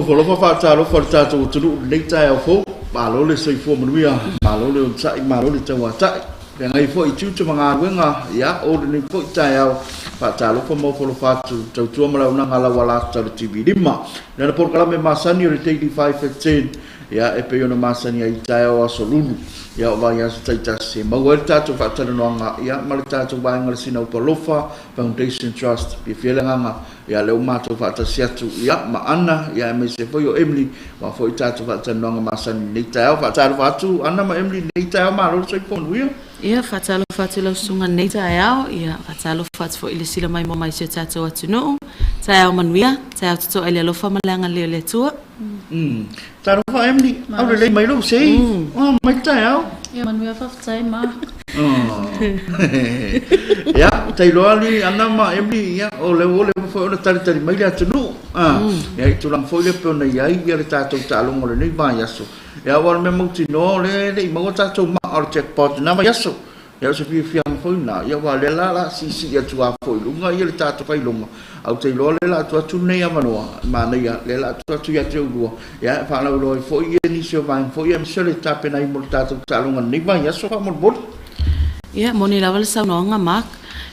Ofo alofa faatalofa i le tatou atunuu i lenei taeao fou. Malo le soifua manuia, malo le onosai, malo le tauatai. Feagai foi i tiute ma galuega, ia, o lenei foi taeao. Faatalofa ma ofo alofa atu i le tautua ma le auaunaga a lau alata o le TV5. Lana polokalame masani o le Daily 5:15, ia, e pei ona masani ai i taeao o aso Lulu, ia, o vaiaso taitasi e maua ai le tatou faatalanoaga, ia, ma le tatou vaega o le Sina Upu Alofa Foundation Trust. Fiafia le agaga, ia, lea ua matou faatasi atu, ia, ma Anna, ia, aemaise foi o Emily, aua foi tatou faatalanoaga masani i lenei taeao. Faatalofa atu Anna ma Emily i lenei taeao, malo le soifua manuia. Ia, faatalofa atu i lau susuga i lenei taeao, ia, faatalofa atu foi i le sila maimoa mai si o tatou atunuu. Taeao manuia, taeao totoa i le alofa ma le agalelei o le Atua. Talofa Emily, aulelei mai lou sei. Oh, mai le taeao. Ia manuia faafetai ma. Ia, tailoa li Ana ma Emily, ia, o le ua leva foi ona talitali mai le atunuu. Ia, i tulaga foi lea pei ona i ai ia le tatou taaloga o lenei vaiaso. Ia, aua o le mea mautinoa o lea e le i maua tatou maa o le jackpot i lena vaiaso. Ia o se fiafiaga foi lena, ia aua o lea la o le a siisii atu lava foi i luga ia le tatou faailoga, ae ou te iloa o lea o le a tuu atu lenei avanoa, manaia, o lea o le a tuu atu ia te oulua, ia e faalauiloa ai foi ia nisi o vaega foi aemaise o le tapenaina mo le tatou taaloga i lenei vaiaso faamolemole. Ia, moni lava le saunoaga Mark,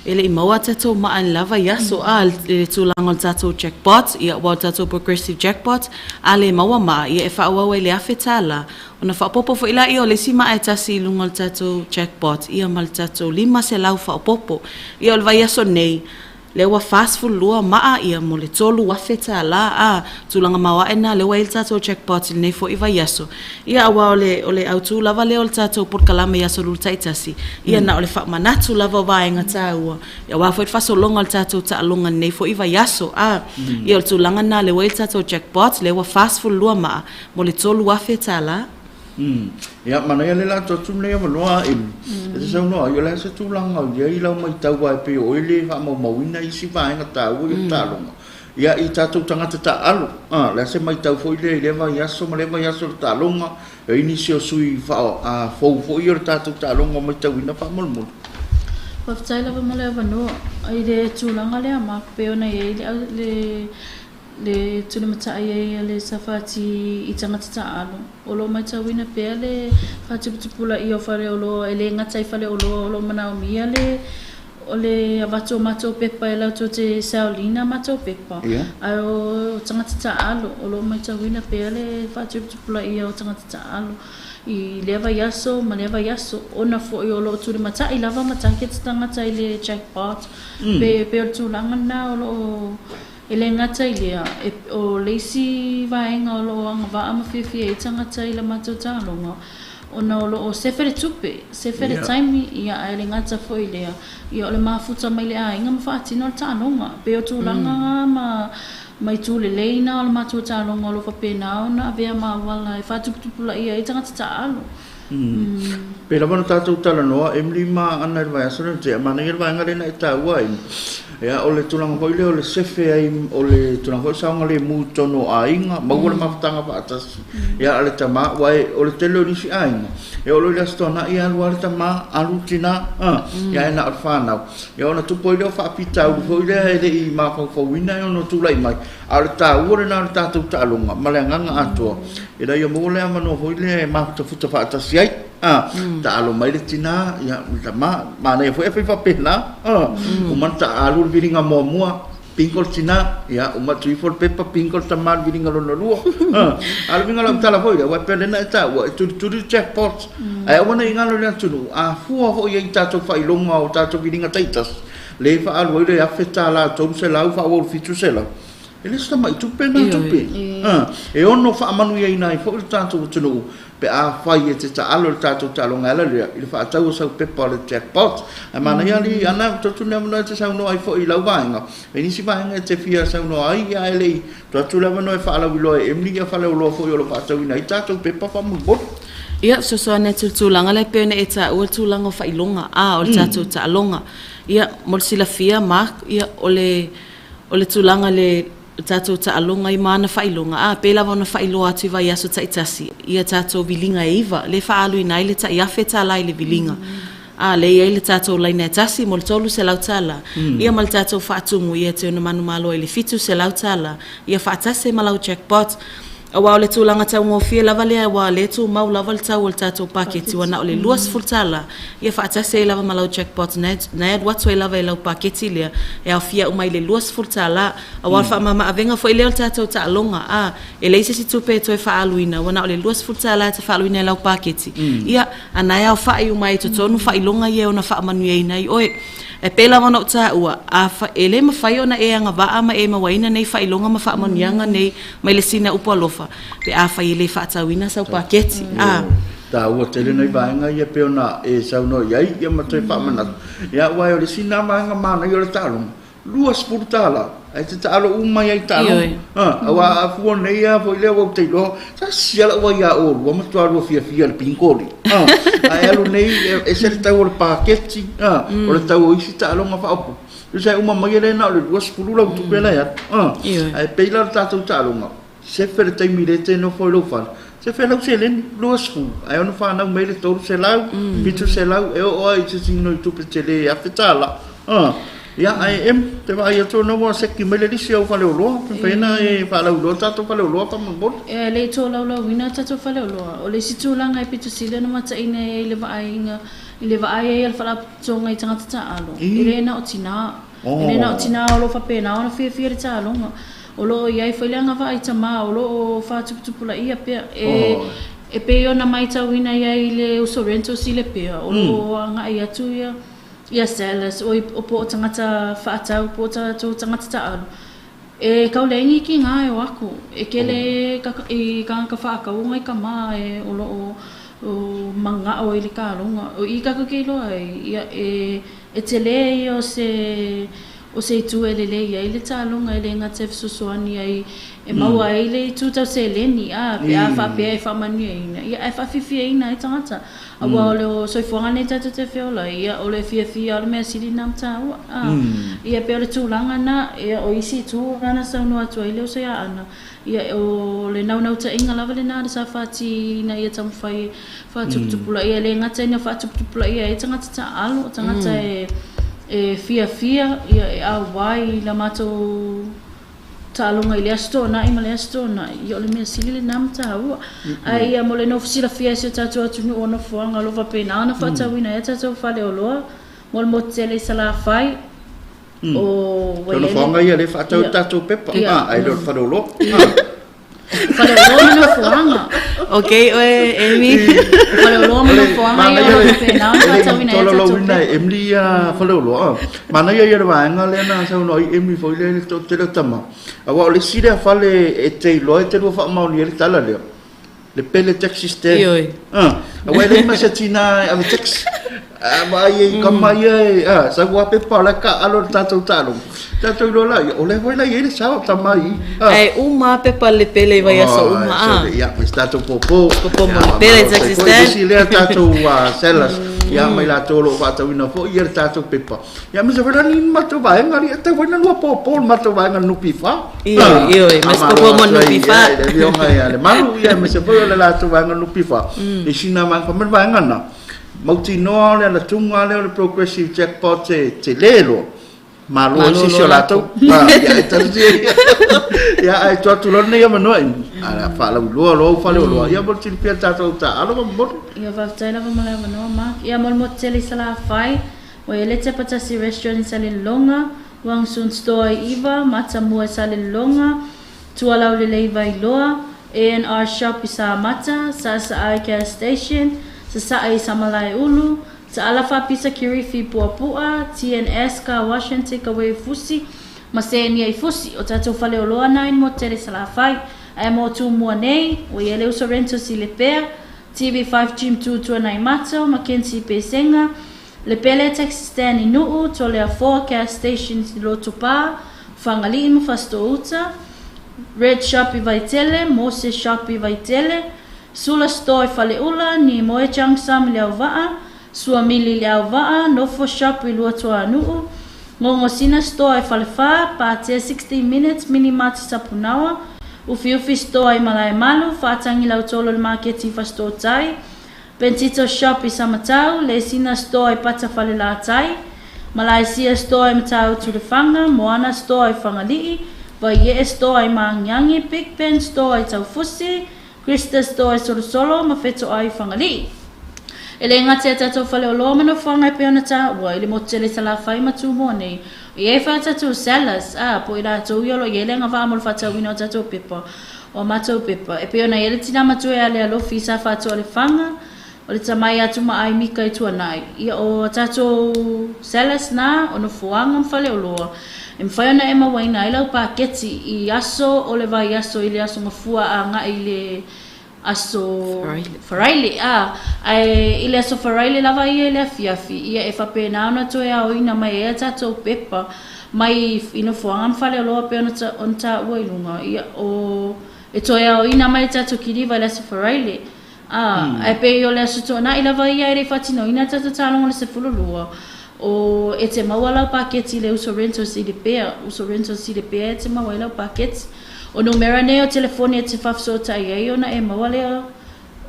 e le i maua a tatou maa i le la vaiaso, a, i le tulaga o le tatou jackpot, ia aua o le tatou progressive jackpot, a le maua maa, ia e faaauau ai i le $1,000. Ona faaopoopo foi lea o le isi maa e tasi i luga o le tatou jackpot, ia ma le tatou 500 faaopoopo. Ia o le vaiaso nei, lea ua 42 maa ia mo le $3,000 a, tulaga maoae lena lea ua i ai le tatou jackpot i lenei foi vaiaso. Ia aua o le o le autu lava lea o le tatou polokalame i Aso Lulu taitasi, ia na o le faamanatu lava o vaega taua, ia aua foi le faasologa o le tatou taaloga i lenei foi vaiaso a. Ia o le tulaga lena lea ua i ai le tatou jackpot, lea ua 42 maa, Mo le $3,000. Umm. Ia, manaia lea la atu atu lenei avanoa a Amy. E te saunoa ai, o le a se tulaga o i ai lau matau aua e pei o oe le faamaumauina isi vaega taua i le taaloga. Ia, i tatou tagata taaalo, a, o le a se matau foi lea i lea vaiaso ma lea vaiaso o le taaloga, e i ai nisi o sui fou foi o le tatou taaloga o matauina faamolemole. Faafetai lava mo le avanoa. I le tulaga lea Mark, pei ona i ai le Le tulimatai ai a le Safati i tagata taaalo, o lo o matauina pea le faatuputupulaia o faleoloa, e le gata i faleoloa o lo o manaomia le o le avatu o matou pepa e latou te saolina matou pepa, ae o tagata taaalo, o lo o matauina pea le faatuputupulaia o tagata taaalo i lea vaiaso ma lea vaiaso, ona foi o lo o tulimatai lava ma target tagata i le jackpot, pe o le tulaga lena o lo o E le gata i lea, o le isi vaega o lo o agavaa ma fiafia ai tagata i la matou taaloga, ona o lo o sefe le tupe, sefe le taimi, ia ae le gata foi i lea, ia o le mafuta mai le aiga ma faatino le taaloga. E pei o tulaga na ma ma itu lelei na o le matou taaloga o lo o faapena ona avea ma auala e faatuputupulaia ai tagata taaalo. Pei lava ona tatou talanoa Emily ma Anna i le vaiaso lea na tea, manaia le vaega lea na e taua ai, ia o le tulaga foi lea o le sefe ai, o le tulaga foi o le saogalemu i totonu o aiga, maua le mafutaga faatasi, ia a le tama, aua o le tele o nisi aiga, e oo loa i le Aso Toonai alu lava le tama, alu le tina, ia ae na o le fanau. Ia ona tupu ai lea o faafitauli foi lea e le i mafaufauina e ono tulai mai, A o le taua lena o le tatou taaloga ma le agaga atoa, ina ia maua le avanoa foi lea e mafutafuta faatasi ai. A, taalo mai le tina, ia, le tama, manaia foi ae fai faapena. A, uma ona taalu le viliga muamua, bingo le tina, ia, uma atu ifo le pepa, bingo le tama i le viliga lona lua. A, a o le uiga o lau tala foi lea, aua e pei o lea na e taua, e tulituli le jackpot, ae aua ne i galo i le atunuu, a fua foi i ai i tatou faailoga o tatou viliga taitasi, Lea e faaalu ai le $1,000, $300 faaauau i le $700. E le o se tamai tupe lena tupe. E ono faamanuiaina ai foi le tatou atunuu pe afai e te taalo i le tatou taaloga e ala lea i le faatau o sau pepa o le jackpot. Ae manaia alii Ana, tuu atu le avanoa e te saunoa ai foi i lau vaega. E i ai nisi vaega e te fia saunoa ai ae le i tuu atu le avanoa e faalauiloa e Emily ia faleoloa foi o lo o faatauina ai tatou pepa faamolemole. Ia, fesoasoani atu i le tulaga lea e pei ona e taua le tulaga o faailoga, a o le tatou taaloga. Ia, mo le silafia Mark, ia, o le, o le tulaga i le tatou taaloga i ma ana faailoga, a, pei lava ona faailoa atu i vaiaso taitasi ia tatou viliga e iva, lea e faaaluina ai le tai $1,000 i le viliga. A lea e i ai le tatou laina e tasi mo le $300, ia ma le tatou faatumu ia e te ono manumalo ai i le $700, ia faatasi ai ma lau jackpot. Aua o le tulaga taugofie lava lea aua o lea e tumau lava le tau o le tatou paketi ua na o le $20, ia faatasi ai lava ma lau jackpot na e alu atu ai lava i lau paketi lea e aofia uma ai le $20. Aua o le faamama-avega foi lea o le tatou taaloga, a, e leai se isi tupe e toe faaaluina ua na o le $20 e te faaaluina i lau paketi, ia, a na e aofa'i uma ai i totonu faailoga ia e ono faamanuiaina ai oe. E pei lava ona ou taua, a, e le mafai ona e agavaa ma e mauaina nei faailoga ma faamanuiaga nei mai le sina upu alofa pe afai e le faatauina sau paketi. A. Taua tele nai vaega ia pei ona e saunoa i ai ia ma toe faamanatu. Ia aua o le isi lena vaega manaia o le taaloga, $20 ae te taalo uma ai i taaloga. Aua a fua nei lava foi lea ua ou te iloa, tasi lava lau aia oulua matua lua fiafia i le bingo alii. Ae alu nei e ese le tau o le paketi, o le tau o isi taaloga faaopoopo. Tusa e uma mai e le na o le 20 lau tupe la e alu. Ae pei la o le tatou taaloga, sefe le taimi lea e te nofo ai i lou fale, sefe lau seleni, 20, ae ono fanau mai le 300, 700, e oo lava i se isi tupe tele e $1000. Ia, ae Em, te vaai atu ona ua seki mai le lisi au faleoloa, pe mafai ona e faalauiloa le tatou faleoloa faamolemole. E le i tolaulaauina le tatou faleoloa. O le isi tulaga e pito sili ona mataina ai le vaaiga i le vaai ai a le Faalapotopotoga i tagata taaalo, e le na o tinā. E le na o tinā o lo o faapena ona fiafia i le taaloga. O lo o i ai foi le agavaa i tamā o lo o faatuputupulaia pea. E, e pei ona matauina i ai i le uso rentals i Lepea, o lo o agai atu ia, ia sellers, oi, po o tagata faatau, po o tatou tagata taaalo, E kau leai ni ki ngā e o aku, e kele i kānaka whaakauonga i ka mā e o lo o mangao i le kālonga. O i kākou ke iloa ai, ia e e tele ia o se o se itu e lelei ai le tālonga e le gata e fesoasoani ai e maua ai le itu tau seleni, a pe a faapea e faamanuiaina, ia ae faafiafiaina ai tagata. Aua o le soifuaga lenei tatou te feola ai, ia o le fiafia o le mea sili lena ma taua. A, ia pei o le tulaga lena, ia o isi itu na na saunoa atu ai le uso ia Ana, ia o le naunautaiga lava lena a le SFT ina ia taumafai e faatuputupulaia, e le gata ina faatuputupulaia ai tagata taaalo, o tagata e fiafia, ia e auai i la matou taaloga i le Aso Toonai ma le Aso Toonai, ia o le mea sili lena ma taua. Ae ia mo le nofo silafia e si o tatou atunuu o nofoaga o lo o faapena ona faatauina ai a tatou faleoloa mo le motu tele i Salafai, o ua i ai le. Nofoaga ia lea e faatau ai tatou pepa, ae le o le faleoloa. Faleoloa ma nofoaga. Ok oe Amy. Faleoloa ma nofoaga ia o lo o faapena ona faatauina ai a tatou pepa. E Emily ia faleoloa. Manaia ia le vaega lea na saunoa ai Emily foi lea i le toatele o tama. Aua o le isi lea fale e te iloa e te lua faamaonia ai le tala lea. Le pele taxi stand. Ioe. Ah, aua e leai ma se tina e ave taxi. A vaai ai i kama ia e, ah, sau lava pepa o la e taaalo i le tatou taaloga. Tatou iloa la ia, o lea foi la e i ai le sao o tama i i. Ah. Ae uma lava pepa a le Lepele i vaiaso uma, ah. Ia, ma si tatou pōpō. Pōpō mo Lepele taxi stand. Isi lea tatou sellers, ia ma i latou o lo o faatauina foi ia le tatou pepa. Ia aemaise foi la ni matou vaega alii e tatau foi ona lua pōpō le matou vaega NPF. Ioe, ioe, ma si pōpō mo NPF. Ia, le afioga ia Lemalu, ia aemaise foi o le latou vaega NPF. I sina vaega, fai mai le vaega lena, mautinoa o le alatuga lea o le progressive jackpot e tele loa. Malo ai se isi o latou. Ia, e tasi ia. Ia, ae tuu atu loa lenei avanoa i a faalauiloa loa au faleoloa. Ia mo le silafia e le tatou taaalo faamolemole. Ia, faafetai lava mo le avanoa, Mark. Ia, mo le motu tele i Salafai, ua i ai le Tepatasi Restaurant i Salelologa, Wang Soon Store i Iva, Matamua i Salelologa, Tualaulelei i Vailoa, A&R Shop i Samata, Saasaa i Gas Station, Sasae i Samalaeulu, Taala Faapisa Kirifi i Puapua, TNS Car Wash and Take Away i Fusi, ma Senia i Fusi. O tatou faleoloa na i le motu tele i Salafai. Ae mo Tumua nei, ua i ai le uso Rentals i Lepea, TV5 Gym 2 Tuanaimato, Mackenzie i Pesega, Lepele Taxi Stand i Nuu, Toleafoa Gas Station i Lotopa, Fagalii ma Fasitoo-uta, Red Shop i Vaitele, Moses Shop i Vaitele, Sula Store i Faleula, Nimoe Cheongsam i Leauvaa, Suamili i Leauvaa, Nofo Shop i Luatuanuu, Gogosina Store i Falefa, Patea 60 Minutes Mini Mart i Sapunaoa, Ufiufi Store i Malaemalu, Faatagi Lautolo i le Maketi i Fasitootai, Pentito Shop i Samatau, Lesina Store i Pata Falelatai, Malaisia Store i Matautu Lefaga, Moana Store i Fagalii, Vaiee Store i Maagiagi, Big Ben Store i Taufusi, Krista Store i Solosolo ma Fetoai i Fagalii. E le gata i a tatou faleoloa ma nofoaga e pei ona taua i le motu tele i Salafai ma Tumua nei, e i ai foi a tatou sellers, ā, po o i latou ia o lo o i ai le agavaa mo le faatauina o tatou pepa, o a matou pepa, e pei ona i ai le tinā matua ia Lealofi sa faatoa Lefaga, o le tama ia Tumaai Mika i Tuanai. Ia, o a tatou sellers na, o nofoaga ma faleoloa, e mafai ona e mauaina ai lau paketi i aso o le vaiaso i le Aso Gafua agai i le Aso Faraile, a, ae i le Aso Faraile lava ia i le afiafi, ia e faapena ona toe aoina mai ai a tatou pepa mai i nofoaga ma faleoloa pei ona ona taua i luga, ia, o, e toe aoina mai le tatou kiliva i le Aso Faraile, a, ae pei o le Aso Toonai lava ia e le i faatinoina le tatou taaloga o le 12, o, e te maua lau paketi i le Uso Rentals i Lepea, Uso Rentals i Lepea e te maua ai lau paketi. O numera nei o telefoni e te faafesootai ai ona e maua lea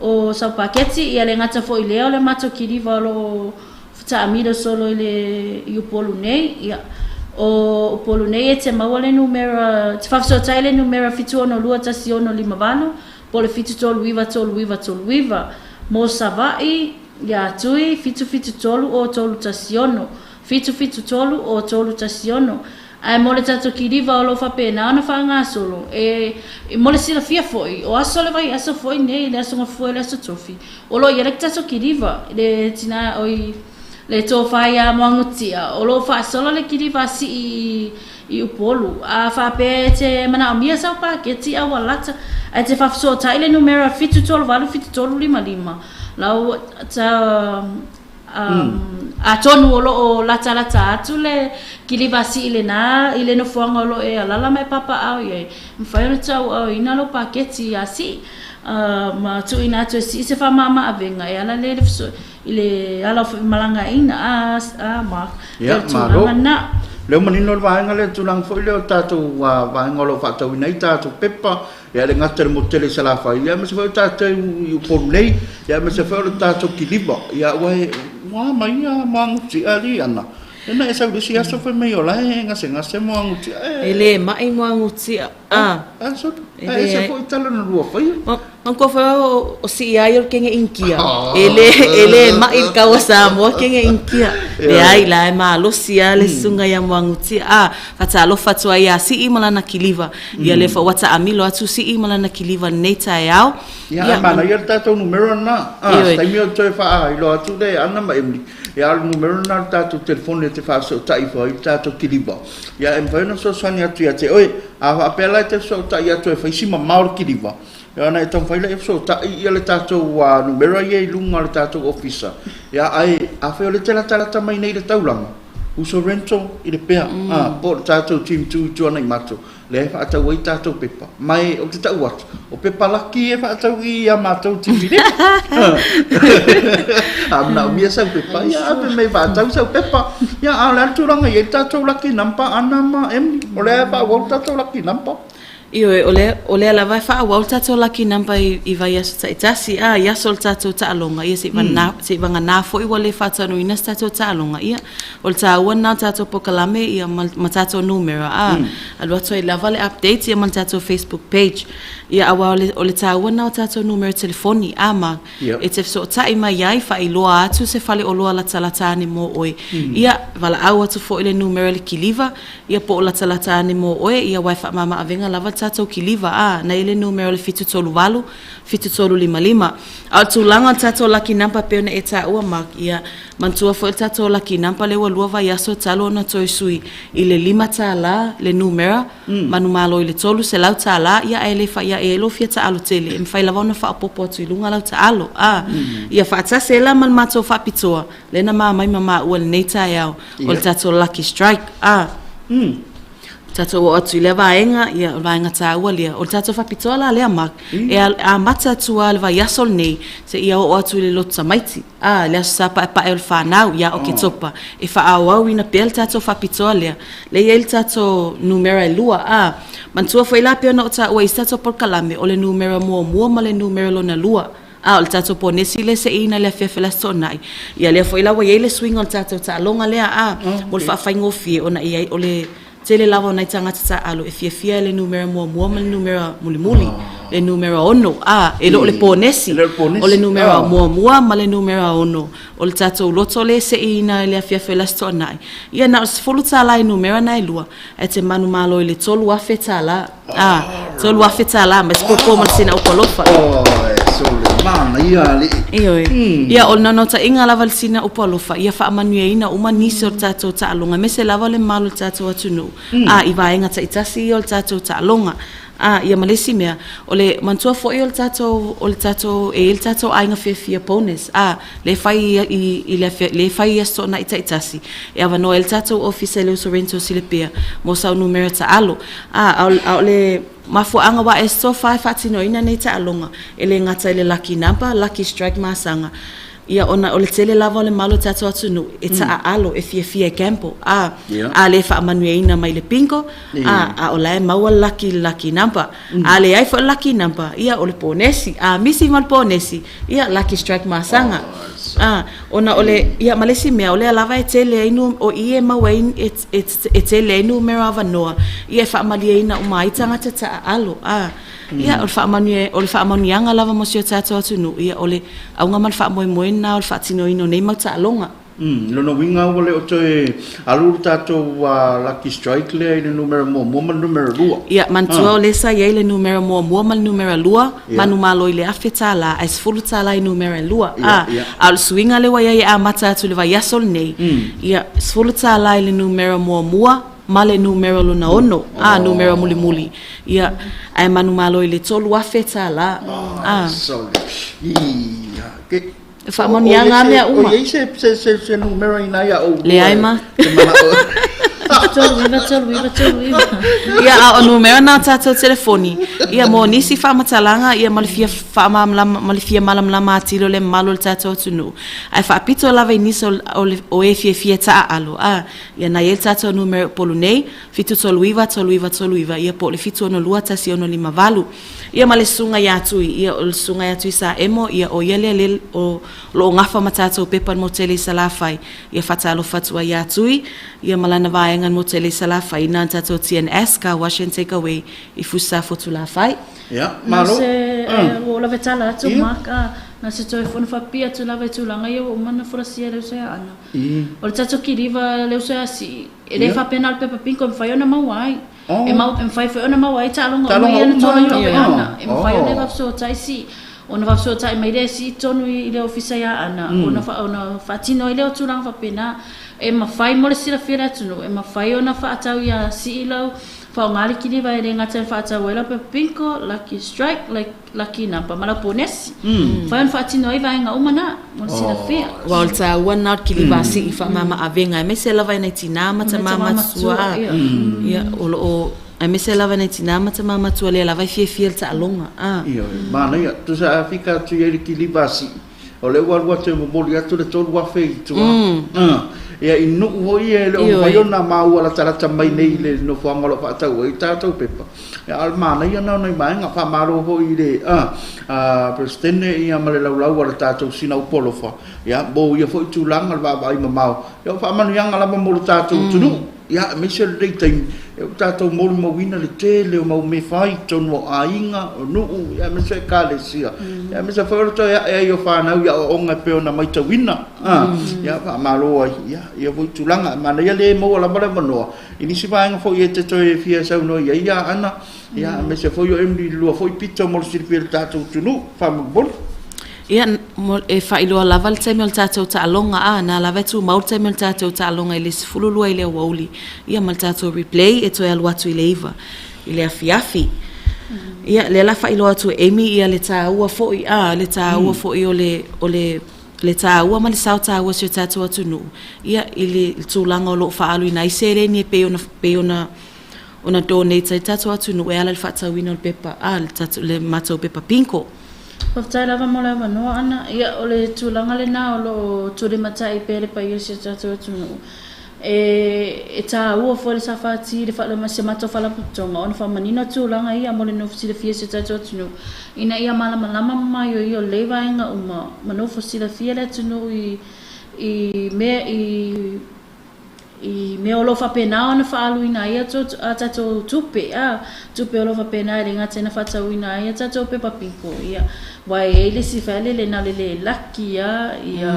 o sau paketi, ia le gata foi lea o le matou kiliva o lo o taamilo solo i le i Upolu nei. Ia, o Upolu nei e te maua le numera, te faafesootai i le numera 7621658 po o le 7393939. Mo Savaii, ia Tui, 773 o 316, 773 o 316. Ae mo le tatou kiliva o lo o faapena ona faagasolo, e, mo le silafia foi, o aso o le vaiaso foi nei, le Aso Gafua i le Aso Tofi, o lo o i ai le tatou kiliva, le tina, oi, le tofa ia Moagutia, o lo o faasolo le kiliva a Sii i, i Upolu. A faapea e te manaomia sau paketi a ua lata, ae te faafesootai le numera 7387355, lau, ta, Atonu o lo o latalata atu le kiliva sii lena i le nofoaga o lo o e alala ma e papaaao i ai, e mafai ona tauaoina lou paketi iā Sii ma tuuina atu e Sii se faamama-avega e ala lea i le ala o femalagaaiga. A Mark, o le tulaga lena. Lea ua manino le vaega lea, le tulaga foi lea o tatou vaega o lo o faatauina ai tatou pepa Ia le gata i le motu tele i Salafai, ia aemaise foi o tatou i Upolu nei, ia aemaise foi o le tatou kiliva. Ia aua e ua mai ia moaguti ali ana. Ena e sau i le isi aso fai mai o la e gasegase moaguti. E le mai moaguti a. A so, e ese foi tala na lua faia. Manatua foi o sii ai o le kenge Inikia. E le e le mai le kau a Samoa kenge Inikia. Leai la e malosi lava le susuga ia Moagutia. A, faatalofa atu ai ia Sii ma lana kiliva. Ia lea foi ua taamilo atu Sii ma lana kiliva i lenei taeao. Ia, ae manaia le tatou numera lena. A, se taimi o toe faailoa atu le Ana ma Emily. Ia, a o le numera lena o le tatou telefoni e te faafesootai ifo ai i le tatou kiliva. Ia, e mafai ona fesoasoani atu ia te oe. A faapea la e te fesootai atu e fai si mamao le kiliva, ia ona e taumafai lea e fesootai ia le tatou numera ia i luga o le tatou ofisa. Ia, ae afai o lea e te latalata mai nei i le taulaga, uso rental i Lepea, po o le tatou team tu i Tuanaimato, lea e faatau ai tatou pepa. Ma e, ou te tau atu, o pepa laki e faatau i i a matou TV nei. A manaomia sau pepa, ia ave mai e faatau sau pepa. Ia, a o le a le tulaga e i ai le tatou lucky number Ana ma Emily? O lea e faaauau le tatou lucky number? Ioe, o lea, o lea lava e faaauau le tatou lucky number i, i vaiaso taitasi, a, i aso o le tatou taaloga, ia seivagana, seivagana foi ua le faataunuuina se tatou taaloga, ia, O le taua lena o le tatou polokalame ia ma, ma tatou numera, a, alu atu ai lava le update ia ma le tatou Facebook page. Ia aua o le, o le taua lena o tatou numera telefoni, a ma, e te fesootai mai ai, faailoa atu se faleoloa latalata ane mo oe. Ia, valaau atu foi le numera i le kiliva, ia po o latalata ane mo oe, ia aua e faamama-avega lava le tatou kiliva, a, na i ai le numera o le 738 7355. A o le tulaga o le tatou lucky number pei ona e taua Mark, ia, Manatua foi le tatou lucky number lea ua lua vaiaso talu ona toe sui i le $5 le numera, manumalo i le $300, ia ae le fai ae ai lou fia taalo tele, e mafai lava ona faaopoopo atu i luga lau taalo. A, ia faatasi ai la ma le matou faapitoa, lea na ma mai ma maua i lenei taeao, o le tatou lucky strike. A, tatou oo atu i lea vaega, ia, o le vaega taua lea. O le tatou faapitoa la lea, Mark, e amata atu lava i le vaiaso lenei seia oo atu i le lotu tamaiti. A, le Aso Sa Paepae o le Fanau ia Oketopa, e faaauauina pea le tatou faapitoa lea. Lea e i ai le tatou numera e lua. A, manatua foi la pei ona ou taua i isi tatou polokalame, o le numera muamua ma le numera lona lua. A o le tatou ponesi lea e seiina i le afiafi o le Aso Toonai, ia lea foi la ua i ai le suiga o le tatou taaloga lea, a, mo le faafaigofie ona e i ai, o le tele lava o nai tagata taaalo e fiafia i le numera muamua ma le numera mulimuli, le numera 6, a, e le o le ponesi, o le numera muamua ma le numera 6 o le tatou loto lea e seiina i le afiafi o le Aso Toonai. Ia na o le $10 i numera na e lua, ae te manumalo i le $3,000. A, $3,000 ma se popo ma le sina upu alofa. Oi, sole, manaia alii. Ioe. Ia, o le naunautaiga lava i le sina upu alofa, ia faamanuiaina uma nisi o le tatou taaloga, aemaise lava le mamalu o le tatou atunuu, a, i vaega taitasi ia o le tatou taaloga. A, ia ma le isi mea, o le, manatua foi o le tatou, o le tatou, e i ai le tatou aiga fiafia bonus, a, lea e fai i, i le lea e fai i Aso Toonai taitasi, e avanoa ai le tatou ofisa i le uso Rentals i Lepea mo sau numera taalo. A, a o le mafuaaga ua e sofa e faatinoina nei taaloga, e le gata i le lucky number, lucky strike masaga, ia ona o le tele lava o le malu o le tatou atunuu e taaalo, e fiafia e gamble, a, a le faamanuiaina mai le bingo, a, a o la e maua le lucky i le lucky number. A leai foi le lucky number, ia o le ponesi. A misi ma le ponesi, ia lucky strike masaga. A, ona o le, ia ma le isi mea, o lea lava e tele ai nu, o i e maua ai, e, e, e tele ai numera avanoa, ia e faamalieina uma ai tagata taaalo. A, ia o le faamanuia, o le faamanuiaga lava mo si o tatou atunuu, ia o le auga ma le faamoemoe lena o le faatinoina o nei mau taaloga. Umm, lona uiga ua le o toe alu le tatou lucky strike lea i le numera muamua ma le numera lua. Ia, manatua o lea sa i ai le numera muamua ma le numera lua, manumalo i le $1,000 ae $10 i numera e lua. A, a o le suiga lea ua i ai e amata atu i le vaiaso lenei, ia, $10 i le numera muamua ma le numera lona ono, a, numera mulimuli, ia, ae manumalo i le $3,000. A. Sorry. Ia, ke. E faamanuiaga lava mea uma. O i ai se numera i ina ia ou Leai ma. Te manao. 39 39 39. Ia, a o numera na o tatou telefoni, ia mo nisi faamatalaga, ia ma le fia faamalamalama, ma le fia malamalama atili o le mamalu o le tatou atunuu. Ae faapito lava i nisi o, o, o e fiafia e taaalo, a, ia na i ai le tatou numera i Upolu nei, 739 3939, ia po o le 762 1658. Ia ma le susuga ia Tui, ia o le susuga ia Tui Saemo, ia o ia lea le o lo o gafa ma tatou pepa mo tele i Salafai. Ia faatalofa atu ai ia Tui, ia ma lana vaega mo tele i Salafai, ina tatou TNS, Car Wash and Take Away i Fusa Fotulafai. Ia, malo. Na se, ua ou lave tala atu Mark, a, na se toe fono faapipii atu lava i tulaga ia ua uma ona folasia e le uso ia Ana. O le tatou kiliva le uso ia Sii, e le faapena o le pepa bingo e mafai ona maua ai. E mau, e mafai foi ona maua ai taaloga uma ia na toloilo e Ana. E mafai ona e faafesootai si, ona faafesootai mai lea e sii tonu i le ofisa ia Ana, ona, ona faatino ai lea o tulaga faapena. E mafai mo le silafia e le atunuu, e mafai ona faatau ia sii lau faaaoga le kiliva e le gata e faatau ai lau pepa bingo, lucky strike, like, Lucky number ma lau ponesi. Mafai ona faatino ai vaega uma na, mo le silafia. Aua o le taua lena o le kiliva sii faamama avega aemaise lava i nai tinā ma tamā matua ia o lo o aemaise lava i nai tinā ma tamā matua lea lava e fiafia i le taaloga a. Ioe, manaia. Tusa a fika atu i ai le kiliva sii, O lea ua alu atu e momoli atu le 3,000 i tua. Ia, i nuu foi e le o mafai ona maua latalata mai nei i le nofoaga o lo o faatau ai tatou pepa. Ia, a o le manaia lena o nai vaega. Faamalo foi i le Peresetene ia ma le laulau a le tatou Sina Upu Alofa, ia, mo ia foi tulaga o le vaavaai mamao. Ia, o faamanuiaga lava mo le tatou atunuu. Ia, aemaise o lenei taimi, ua tatou molimauina le tele o mau mea fai i totonu o aiga, o nuu, ia, aemaise o ekalesia, ia, aemaise foi o le toe ae ai o fanau i aoaoga e pei ona matauina. Ia, faamalo ai ia, ia foi tulaga. E manaia le maua lava le avanoa i nisi vaega foi e te toe fia saunoa i ai ia Aana, ia, aemaise foi o Emily i le lua foi pito mo le silafia i le tatou atunuu. Faamolemole. Ia, e faailoa lava le taimi o le tatou taaloga, a, na lava e tumau le taimi o le tatou taaloga i le 12 i le aoauli, ia ma le tatou replay e toe alu atu i le 9 i le afiafi. Ia, lea la faailoa atu e Amy ia le taua foi, a, le taua foi o le, o le, le taua ma le sao taua o si o tatou atunuu, ia, i le tulaga o lo o faaaluina ai seleni e pei ona, pei ona, ona donate ai le tatou atunuu e ala i le faatauina o le pepa, a, le tatou, le matou pepa bingo. Faafetai lava mo le avanoa Ana. Ia, o le tulaga lena o lo o tulimatai pea le paia o si o tatou atunuu. E taua foi le SFT i le ma si a matou Faalapotopotoga ona faamanino tulaga ia mo le nofo silafia o si o tatou atunuu ina ia malamalama ma maioio lelei vaega uma ma nofo silafia le atunuu i i mea i i mea o lo o faapena ona faaaluina ai a tatou tupe, a tupe o lo o faapena e le gata ina faatauina ai a tatou pepa piko, ia, aua e i ai le isi fale na o le le laki lava, ia,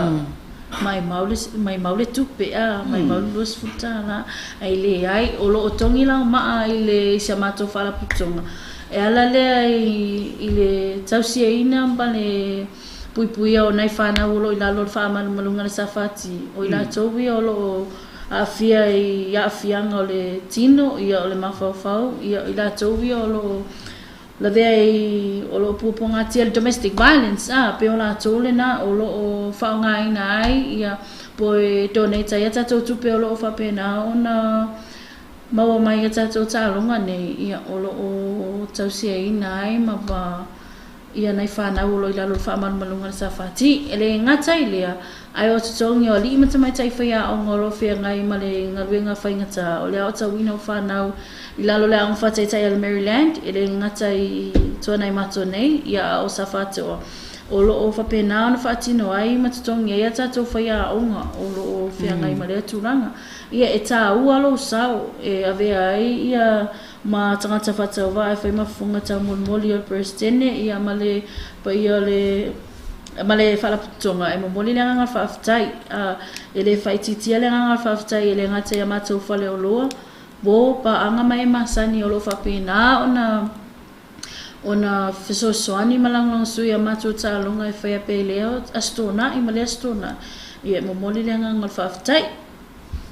maimau le, maimau le tupe, a, maimau le 20 tala, ae leai, o lo o togi lau maa i le, i si a matou faalapotopotoga, e ala lea i, i le tausiaina ma le puipuia o nai fanau o lo o i lalo o le faamalumaluga a le SFT, o i latou ia o lo o aafia i aafiaga o le tino, ia, o le mafaufau, ia, o i latou ia o lo o lavea i, o lo o puapuagatia i le domestic violence, a, pei o latou lena o lo o faaaogaina ai, ia, po e donate ai a tatou tupe o lo o faapena ona maua mai i a tatou taaloga nei, ia, o lo o tausiaina ai ma ia nai fanau o lo o i lalo o le faamalumaluga a le SFT. E le gata i lea, ae o totogi o alii ma tamaitai faiaoga o lo o feagai ma le galuega faigata o le aotauina o fanau i lalo o le Aoga Faataitai a le Maryland, e le gata i Tuanaimato nei, ia a o Safatoa, o lo o faapena ona faatino ai ma totogi ai a tatou faiaoga o lo o feagai ma lea tulaga. Ia, e taua lou sao e avea ai ia ma tagata faatauvaa e fai ma fofoga taumolimoli o le Peresetene, ia, ma le paia o le, ma le Faalapotopotoga, e momoli le agaga faafetai. A, e le faaitiitia le agaga faafetai e le gata i a matou faleoloa, po paaga ma e masani o lo o faapena ona ona fesoasoani ma lagolagosua i a matou taaloga e faia pea i lea Aso Toonai ma lea Aso Toonai. Ia, e momoli le agaga o le faafetai.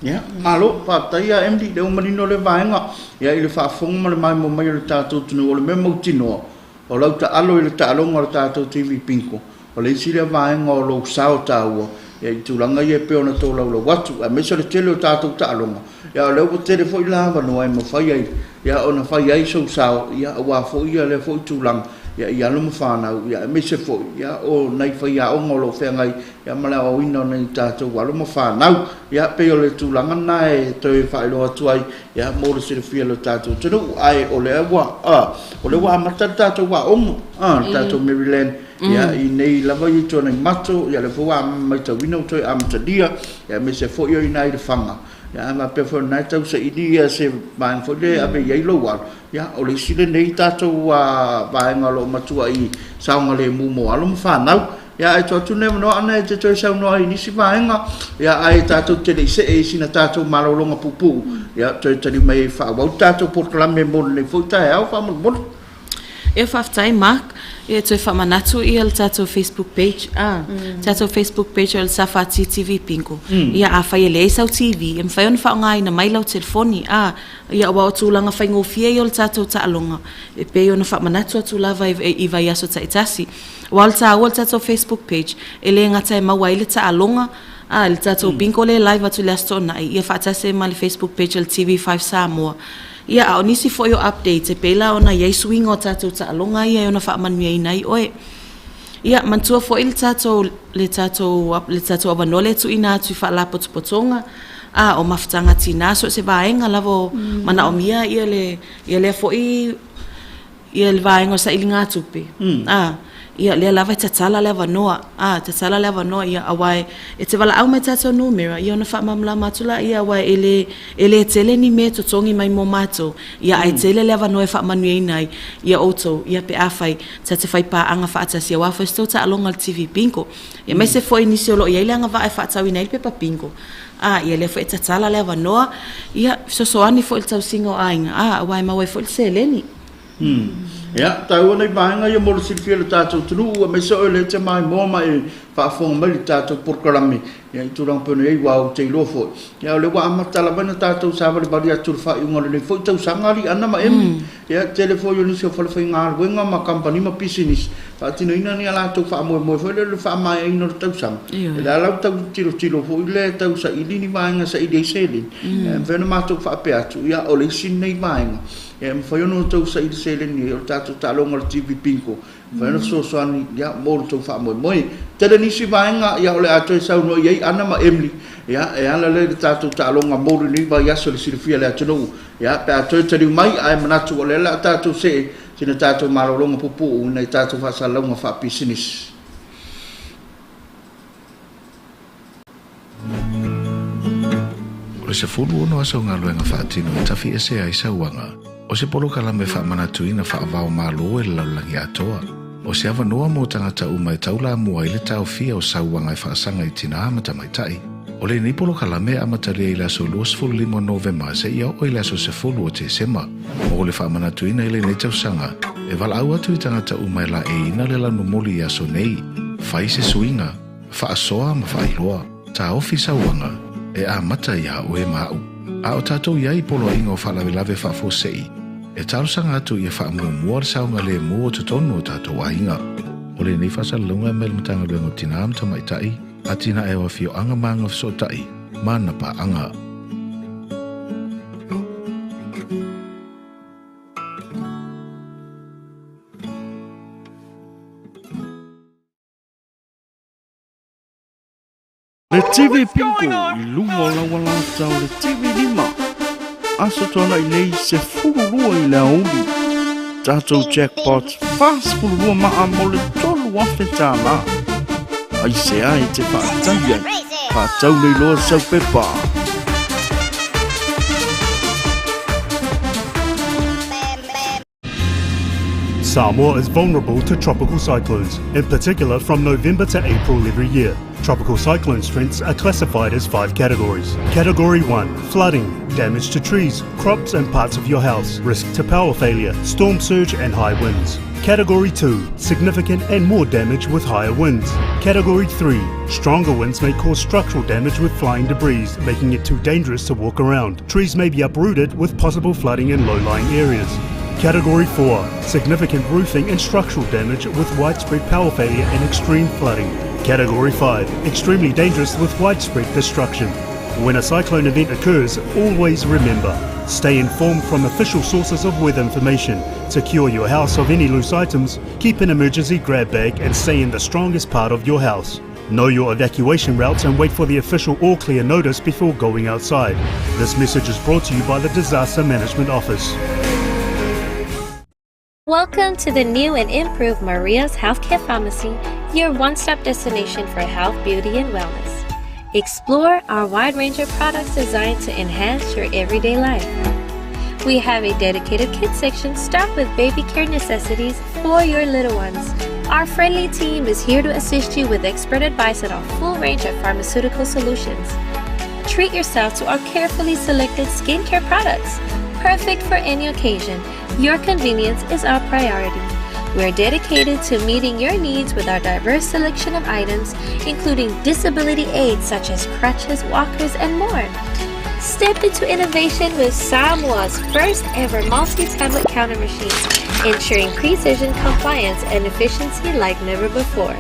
Ia, malo, faafetai ia Emily, lea ua manino lea vaega. Ia, i le faafofoga ma le maimoa mai o le tatou atunuu, o le mea mautinoa, o lau taalo i le taaloga o le tatou TV Bingo, o le isi lea vaega o lou sao taua, ia, i tulaga ia e pei ona tolaulau atu, aemaise o le tele o tatou taaloga, ia, o lea ua tele foi la avanoa e mafai ai, ia, ona fai ai sou sao, ia, aua foi ia lea foi tulaga, ia, i alo ma fanau, ia, aemaise foi, ia, o nai faiaoga o lo o feagai, ia, ma le aoaoina o nai tatou alo ma fanau. Ia, pei o le tulaga lena e toe faailoa atu ai, ia, mo le silafia e lo tatou atunuu. Ae o lea ua, a, o lea ua amata le tatou aoga, a, le tatou Maryland, ia, i nei lava i Tuanaimato, ia, lea foi ua matauina ua toe amatalia, ia, aemaise foi o i ina i Lefaga. Ia, a faapea foi o lena e tausaili ia se vaega foi lea e ave i ai lou alo, ia, o le isi lenei tatou vaega o lo o matuai saogalemu mo alo ma fanau. Ia, ae tuu atu lenei avanoa Ana e te toe saunoa ai i nisi vaega, ia, ae tatou te le i see i sina tatou malologa puupuu, ia, toe tali mai ai faaauau le tatou polokalame mo lenei foi taeao faamolemole. Ia faafetai Mark, ia toe faamanatu ia le tatou Facebook page, ah, tatou Facebook page o le SFT TV Bingo. Ia afai e leai sau TV, e mafai ona faaaogaina mai lau telefoni, ah, ia aua o tulaga faigofie ia o le tatou taaloga, e pei ona faamanatu atu lava i vaiaso taitasi. Aua o le taua o le tatou Facebook page, e le gata e maua ai le taaloga, a, le tatou bingo lea e live atu i le Aso Toonai, ia faatasi ai ma le Facebook page a le TV5 Samoa. Ia, a o nisi foi o updates, e pei la ona i ai suiga o tatou taaloga ia e ono faamanuiaina ai oe. Ia, manatua foi le tatou, le tatou, le tatou avanoa lea e tuuina atu i faalapotopotoga, a, o mafutaga tina, so o se vaega lava o manaomia ia le, ia lea foi ia le vaega o sailigatupe, ā, ia, lea lava e tatala le avanoa, ā, tatala le avanoa, ia, aua e, e te valaau mai i tatou numera, ia ona faamalamalama atu laia, aua e le, e le tele ni mea e totogi mai mo matou, ia, ae tele le avanoa e faamanuiaina ai ia outou, ia, pe afai ta te fai paaga faatasi aua foi se tou taaloga o le TV Bingo. Ia, aemaise foi nisi o lo o i ai le agavaa e faatauina ai le pepa bingo, ā, ia, lea foi e tatala le avanoa, ia, fesoasoani foi i le tausiga o aiga, ā, aua e maua ai foi le seleni. Ia, taua nei vaega ia mo le silafia e le tatou atunuu, aemaise oe lea e te maimoa ma e faafofoga mai i le tatou polokalame, ia, i tulaga pei ona i ai, aua ou te iloa foi, ia, o lea ua amata lava ona tatou savalivali atu i le faaiuga o lenei foi tausaga, alii Ana ma Emi. Ia, tele foi o nisi o falefaigaluega ma kamupani ma pisinisi, faatinoina ni a latou faamoemoe foi lea i le faamaeaina o le tausaga. O le a la ua tau tilotilo foi lea e tau saili ni vaega e saili ai seleni. E mafai ona matou faapea atu, ia, o le isi lenei vaega e mafai ona outou saili seleni ai, o le tatou taaloga o le TV Bingo, e mafai ona fesoasoani, ia, mo le tou faamoemoe. Tele nisi vaega, ia, o le a toe saunoa i ai Ana ma Emily. Ia, e ala lea i le tatou taaloga mo lenei vaiaso i le silafia e le atunuu. Ia, pe a toe taliu mai, ae manatu o lea o le a tatou see sina tatou malologa puupuu i nai tatou faasalalauga faapisinisi. O le 16 aso o galuega faatino e tafi ese ai sauaga, o se polokalame faamanatuina faava-o-Malo e le lalolagi atoa. O se avanoa mo tagata uma e taulamua ai le taofia o sauaga e faasaga i tinā ma tamaitai. O lenei polokalame e amatalia i le aso 25 o Novema seia oo i le aso 10 o Tesema. Mo le faamanatuina i lenei tausaga, e valaau atu i tagata uma e laeiina le lanumoli i aso nei, fai se suiga, faasoa ma faailoa, taofi sauaga, e amata iā oe ma a'u. A o tatou i ai i poloaiga o faalavelave faafuasei, e talosaga atu ia faamuamua le saogalemu o totonu o tatou aiga. O lenei faasalalauga e mai le Matagaluega o Tinā ma Tamaitai, Atinae o Afioaga ma Agafesootai, ma ana paaga. Le TV Bingo i luga o le aualata o le TV 5. Aso Tuanai nei 12 i le aoauli. Tatou jackpot 42 maa mo le $3,000. Aisea e te faatali ai? Faatau nei loa sau pepa. Samoa is vulnerable to tropical cyclones, in particular from November to April every year. Tropical cyclone strengths are classified as five categories. Category 1 Flooding, damage to trees, crops, and parts of your house, risk to power failure, storm surge, and high winds. Category 2 Significant and more damage with higher winds. Category 3 Stronger winds may cause structural damage with flying debris, making it too dangerous to walk around. Trees may be uprooted with possible flooding in low lying areas. Category 4 Significant roofing and structural damage with widespread power failure and extreme flooding. Category 5 Extremely dangerous with widespread destruction. When a cyclone event occurs, always remember stay informed from official sources of weather information, secure your house of any loose items, keep an emergency grab bag, and stay in the strongest part of your house. Know your evacuation routes and wait for the official all clear notice before going outside. This message is brought to you by the Disaster Management Office. Welcome to the new and improved Maria's Healthcare Pharmacy, your one stop destination for health, beauty, and wellness. Explore our wide range of products designed to enhance your everyday life. We have a dedicated kids section stocked with baby care necessities for your little ones. Our friendly team is here to assist you with expert advice on our full range of pharmaceutical solutions. Treat yourself to our carefully selected skincare products, perfect for any occasion. Your convenience is our priority. We are dedicated to meeting your needs with our diverse selection of items, including disability aids such as crutches, walkers, and more. Step into innovation with Samoa's first ever multi tablet counter machine, ensuring precision, compliance, and efficiency like never before.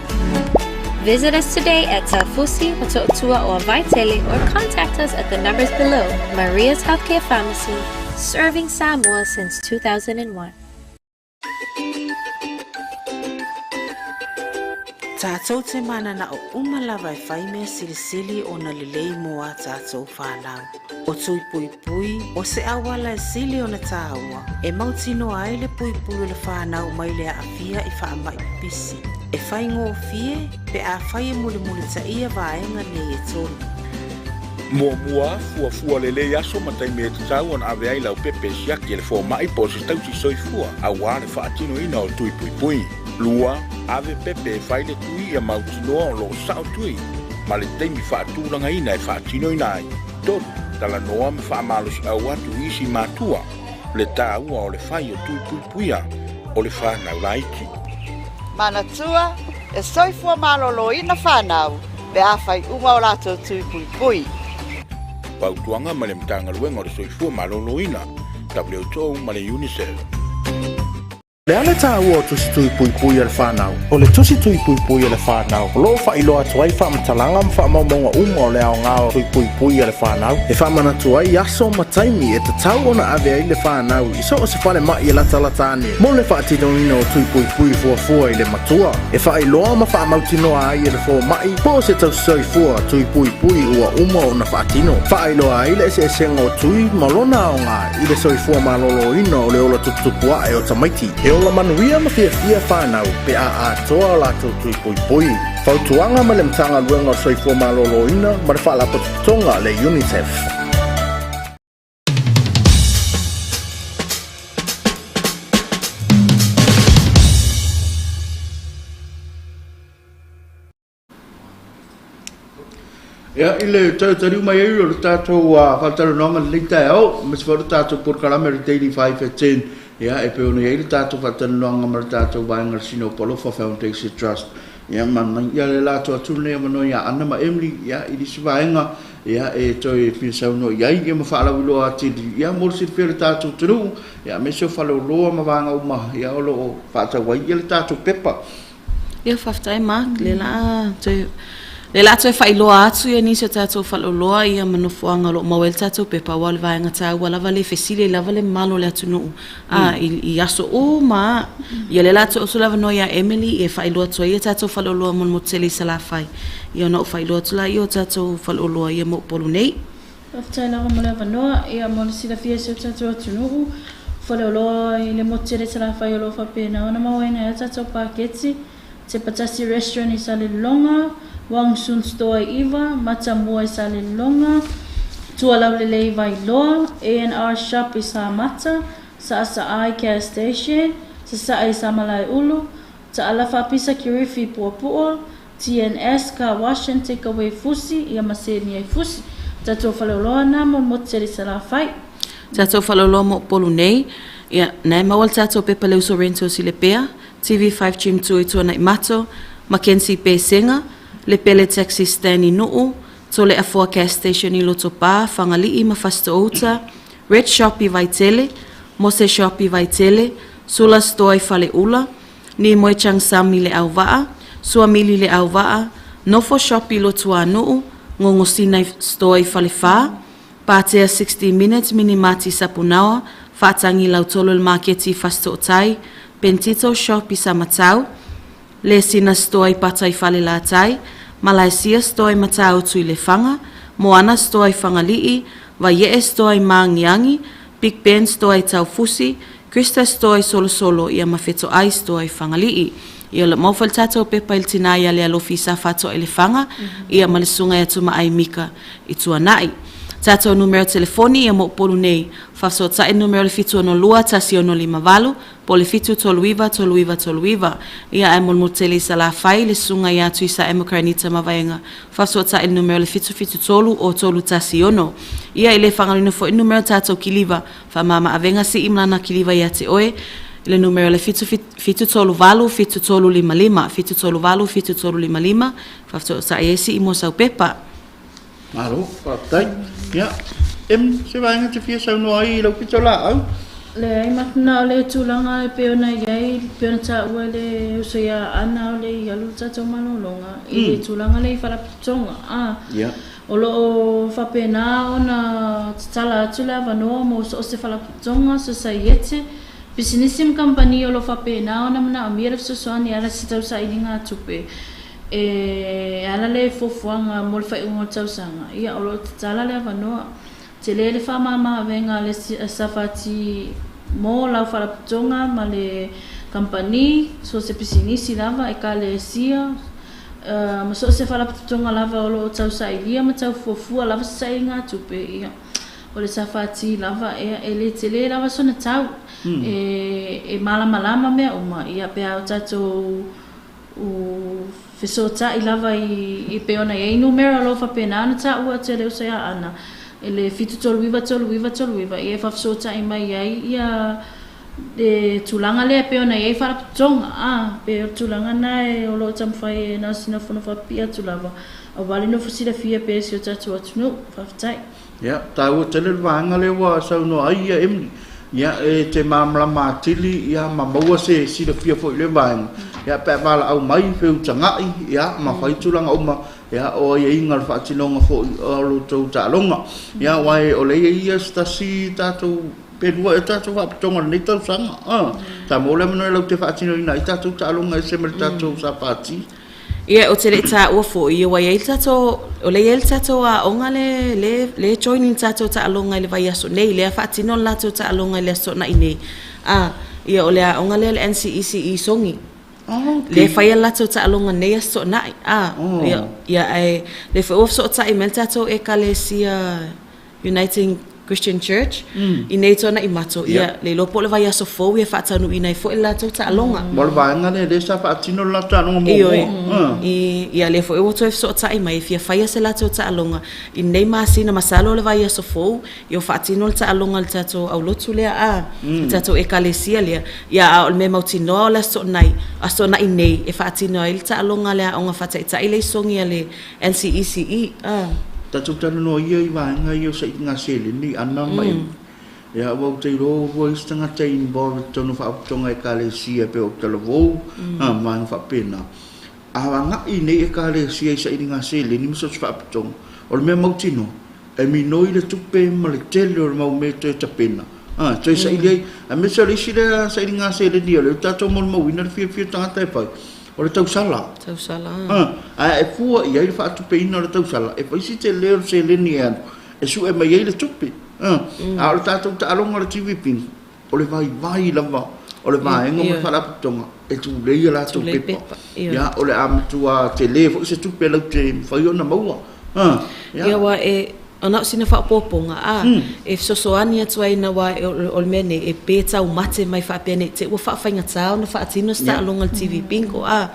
Visit us today at Taufusi, Motootua, or Vaitele, or contact us at the numbers below. Maria's Healthcare Pharmacy, serving Samoa since 2001. Tātou te mananao uma lava e whai mea silisili ona lelei mō ā tātou whānau. O tui puipui, o se auala e sili ona tāua, e mautinoa ai le puipui o le whānau mai le aafia i whaamai pipisi. E whaingōfie, pe a whai e mulimulitaia vaega nei e tolu. Muamua, fuafua lelei aso ma taimi e tatau ona ave ai lau pepe e siaki e le fomai po o se tausi soifua auā le faatinoina o tui puipui. Lua, ave pepe e fai le tui ia mautinoa o lo o sao tui ma le taimi faatulagaina e faatinoina ai. Tolu, talanoa ma faamalosiau atu i isi matua le tāua o le fai o tui puipuia o le whānau laiti. Manatua, e soifua malōlōina whānau, pe a whai uma o lātou tui puipui. Fautuaga mai le Matagaluega o le Soifua Maloloina, WHO ma le UNICEF. Le a le tāua o Tusi Tui Puipui a le Whānau? O le Tusi Tui Puipui a le Whānau, o loo whailoa atu ai whaamatalaga ma whaamaumauga uma o le aoga o Tui Puipui a le Whānau, e whaamanatu ai aso ma taimi e tatau ona ave ai le whānau i so o se whale mai e latalata ane mo le whaatinoina o Tui Puipui fuafua i le matua. E whaailoa ma whaamautinoa ai e le fomai po o se tausisoifua Tui Puipui ua uma ona faatino. Faailoa ai le eseesega o tui ma lona aoga i le soifua malōlōina o le ola tuputupu ae o tamaiti. E ola manuia ma fiafia whānau pe a atoa o lātou tui puipui. Fautuaga mai le Matagaluega o le Soifua Malōlōina ma le Faalapotopotoga le UNICEF. Ia, i le talitaliu mai ai o le tatou faatalanoaga i lenei taeao, aemaise foi o le tatou polokalame o le Daily 5 at 10, ia, e pei ona i ai le tatou faatalanoaga ma le tatou vaega o le Sinopo Alofa Foundation Trust. Ia, manaia le latou atu lenei avanoa ia Ana ma Emily, ia, i le isi vaega, ia, e toe fia saunoa i ai, ia, ma faalauiloa atili, ia, mo le silafia e le tatou atunuu, ia, aemaise o faleoloa ma vaega uma, ia, o lo o faatau ai, ia, le tatou pepa. Ia faafetai Mark, lea la a toe lea la a toe faailoa atu ia nisi o tatou faleoloa ia ma nofoaga o lo o maua ai le tatou pepa aua o le vaega taua lava lea e fesili ai lava le mamalu o le atunuu a i aso uma a. Ia lea la a tuu atu le avanoa ia Emily e faailoa atu ai ia tatou faleoloa mo le motu tele i Salafai. Ia ona ou faailoa atu laia o tatou faleoloa ia mo Upolu nei. Faafetai lava mo le avanoa. Ia, mo le silafia e si o tatou atunuu, Faleoloa i le motu tele i Salafai o lo o faapena ona mauaina ai a tatou paketi, Tepatasi Restaurant i Salelologa, Wong Soon Store i Iva, Matamua i Salelologa, Tualaulelei i Vailoa, A&R Shop i Samata, Saasaa i Gas Station, Sasae i Samalaeulu, Taalafa Pisa Kirifi i Puapua, TNS, Car Wash and Take Away Fusi, ia ma Senia i Fusi. Tatou faleoloa na mo le motu tele i Salafai. Tatou faleoloa mo Upolu nei, ia, na e maua le tatou pepa le uso Rentals i Lepea, TV5 Gym 2 i Tuanaimato, Mackenzie Pesega, Lepele Taxi Stand i Nuu, Toleafoa Gas Station i Lotopa, Fagalii ma Fasitoouta, Red Shop i Vaitele, Mose Shop i Vaitele, Sula Store i Faleula, Ni Moe Chang Sam i Leauvaa, Suamili i Leauvaa, Nofo Shop i Lotuanuu, Gogosina Store i Falefa, Patea 60 Minutes Mini Mart i Sapunaoa, Faatagi Lautolo i le Maketi i Fasitootai, Pentito Shop i Samatau, Lesina Store i Pata i Falelatai, Malaisia Store i Matautu i Lefaga, Moana Store i Fagalii, Vaiee Store i Maagiagi, Big Ben Store i Taufusi, Krista Store i Solosolo, ia ma Fetoai Store i Fagalii. Ia o lo o maua foi le tatou pepa i le tina ia Lealofi i Safatoa i Lefaga, ia ma le susuga ia Tumaai Mika i Tuanai. Tatou numera telefoni ia mo Upolu nei, faafesootai le numera o le 762 1658 po o le 739 3939. Ia ae molimoli tele i Salafai le susuga ia Tuisa Emma Karanita Mavaega, faafesootai le numera o le 773 o 316. Ia e le faagaloina foi le numera o tatou kiliva Faamama-avega sii ma lana kiliva ia te oe i le numera o le 738 7355, 738 7355, faafetoosai ai sii mo sau pepa. Malo, faafetai. Ia, Em, se vaega e te fia saunoa ai i lau pitolaau? Leai, na o le tulaga e pei ona i ai, e pei ona taua e le uso ia Aana o le i alu le tatou malologa i le tulaga lea i Faalapotopotoga, a. Ia. O lo o faapena ona tatala atu le avanoa mo so o se faalapotopotoga, sosaiete, pisinisi ma kamupani o lo o faapena ona manaomia le fesoasoani e ala i se tausailiga tupe e ala le fuafuaga mo le faaiuga o le tausaga. Ia, o lo o tatala le avanoa. Tele le faamama-avega a le SFRT mo lau faalapotopotoga ma le kamupani, so se pisinisi lava, ekalesia, ma so o se faalapotopotoga lava o lo o tausailia ma taufuafua lava se sailiga tupe, ia, o le SFRT lava, ia, e le tele lava sona tau. E malamalama mea uma, ia, pe a o tatou fesootai lava i pei ona i ai numera o lo o faapena ona taua atu e le uso ia Aana, e le 739 39 39, ia e faafesootai mai ai ia le tulaga lea e pei ona i ai faalapotopotoga, a, pei o le tulaga lena e o lo o taumafai e na o sina fono faapipii atu lava, aua le nofo silafia pea e si o tatou atunuu. Faafetai. Ia, taua tele le vaega lea ua saunoa ai ia Emily. Ia, e te malamalama atili, ia, ma maua se silafia foi i lea vaega, ia, pe a valaau mai, feutaga'i, ia, ma fai tulaga uma, ia, o aiaiga o le faatinoga foi o lo outou taaloga. Ia, aua o lea e i ai ia se tasi tatou, pe lua ea tatou faapitoga o lenei tausaga, a, sa maua le avanoa e latou te faatinoina ai tatou taaloga e ese ma le tatou SFT. Ia, ou te le i taua foi, ua i ai le tatou, o lea e i ai le tatou aoga le, le, le join i le tatou taaloga i le vaiaso nei, lea e faatino le latou taaloga i le Aso Toonai nei. A, ia, o le aoga lea o le NCEC i Sogi. Oh, okay. Lea e faia le latou taaloga nei Aso Toonai. A, Oh. ia, ia, ae lea foi ua fesootai mai le tatou Ekalesia Uniting Christian Church i nei tuanai matou, ia, le iloa po o le vaiaso fou ia faataunuuina ai foi le latou taaloga. Ma o le vaega lea lea sa faatino le latou taaloga muamua. Ioe. I, ia lea foi ua toe fesootai mai e fia faia se latou taaloga i lenei masina, masalo o le vaiaso fou ia ua faatino le taaloga a le tatou aulotu lea, a, le tatou Ekalesia lea. Ia, a o le mea mautinoa o le Aso Toonai, Aso Toonai nei e faatino ai le taaloga a le Aoga Faataitai lea i Sogi a le NCECE, a. Tatou talanoa ia i vaega ia o sailiga seleni ana ma e ia aua ou te iloa ua isi tagata e involve i totonu o faalapotopotoga ekalesia pei o Talavou a ma vaega faapena. A agai nei ekalesia i sailiga seleni ma so o se faalapotopotoga, o le mea mautinoa e minoi le tupe ma le tele o le mau mea e toe tapena a toe saili ai aemaise o le isi lea sailiga seleni o lea ua tatou molimauina le fiafia o tagata e fai. O le tausala. Tausala. A, ae e fua i ai le faatupeina o le tausala, e fai si tele o le seleni e alu, e sue mai ai le tupe. A, a o le tatou taaloga o le TVP, o le vaivai lava o le vaega ma le faalapotopotoga e tulei a latou pepa. Ia, o le a matua tele foi se tupe latou te mafai ona maua. A, ia. Ia, aua e, Na o sina faaopoopoga, a, e fesoasoani atu ai ina ua o le mea nei, e pe taumate mai faapea nei te ua faafaigatā ona faatino se taaloga i le TV Bingo, a.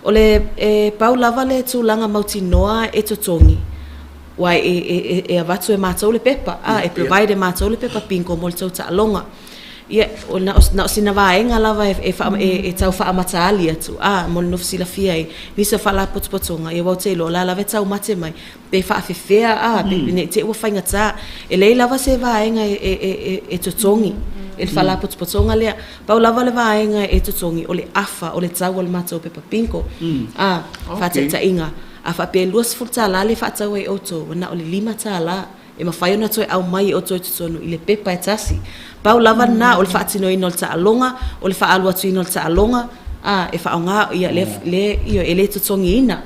O le, e pau lava le tulaga mautinoa e totogi, ua e, e, e avatu e matou le pepa, a, e provide e matou le pepa bingo mo le tou taaloga. Ia, o, na o, na o sina vaega lava e, e, wha, e, e tau faamataali atu, a, mo le nofo silafia ai, nisi o faalapotopotoga, ia aua ou te iloa, o la lava e taumate mai, pe faafefea a, pe ne i te i ua faigata. E leai lava se vaega e, e, e, e, e totogi e le faalapotopotoga lea. Pau lava le vaega e totogi, o le afa o le tau o le matou pepa bingo. A, faataitaiga, a faapea e $20 le faatau ai outou, ua na o le $5 e mafai ona toe aumai e outou i totonu i le pepa e tasi. Pau lava lena o le faatinoina o le taaloga, o le faaalu atuina o le taaloga, ā, e faaaoga, ia, lea, lea, ioe, e le totogiina.